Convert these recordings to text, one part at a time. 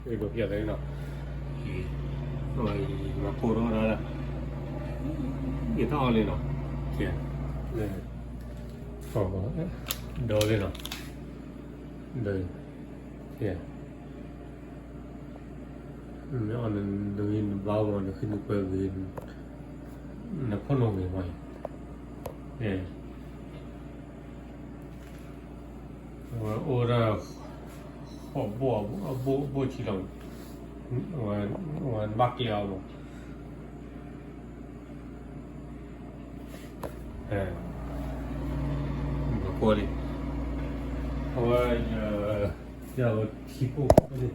ဒိးဖျဲးသးနီၤ, မၤကိၢ်ထီၣ်ဒၣ်, ယတၢ်အီၣ်လံနီၤ, ကဲ, လၢ, ဒီးလံနီၤ, ဒီး, ကဲ, မ့ၢ်အီၣ်နဒိနဘါမး နဃ့နကွဲဂ့ၤ, နခိၣ်နူာ်ဂ့ၤမးအံၤ, ကဲ အဝဲအိၣ်ဒၣ် ဃိးဘိၣ်ဘိၣ်ဆံလီၤ, အဝဲဘၣ်ကျဲအီၤမး, မၤကိၢ်လံ, အဝဲ ယဝဲထံပိၢ်, ယ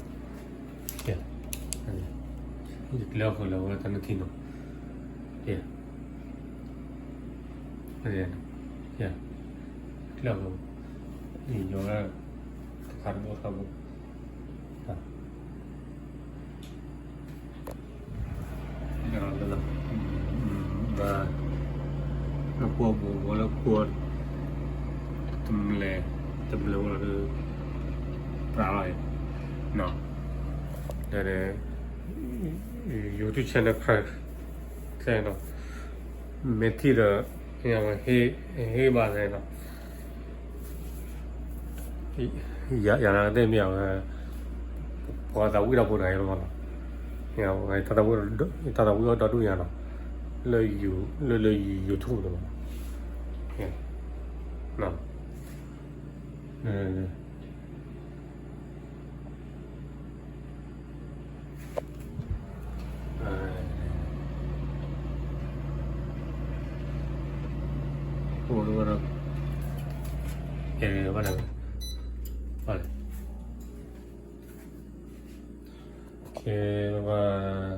ကျဲဃုာ်လၢအဝဲတၢ်နုၢ်ထံနီၤ, ကျဲဃုာ်, ယဝဲ, တခါတဘိတခါဘိ, လၢ, လၢကွီၢ်ဘူးဝဲလၢကွီၢ်, တမလဲၤ, တမလဲၤဝဲလီၤဒီး, ပြးလီၤအံၤ, ဒီး, YouTube channel ဖဲနီၤ, မ့ၢ်ထံၣ်ဒီး, ဟ့ၣ်ဘၣ်သဲနီၤ, ယၤနာ်ကသ့ၣ်မ့ၢ်အဝဲ, ပှၤသးဝံၣ်ဒီးဖိတဂၤအံၤလီၤမးနီၤ, တၢ်သးဝံၣ်အီၣ်ဒီဒူၣ်ညါနီၤ, လၢ, လၢ, လၢ YouTube န့ၣ်မးနီၤ, အိၣ်ဝဲဒၣ်, ဘၣ်လဲၣ်, ဘၣ်လဲၣ်, ကဲဘၣ်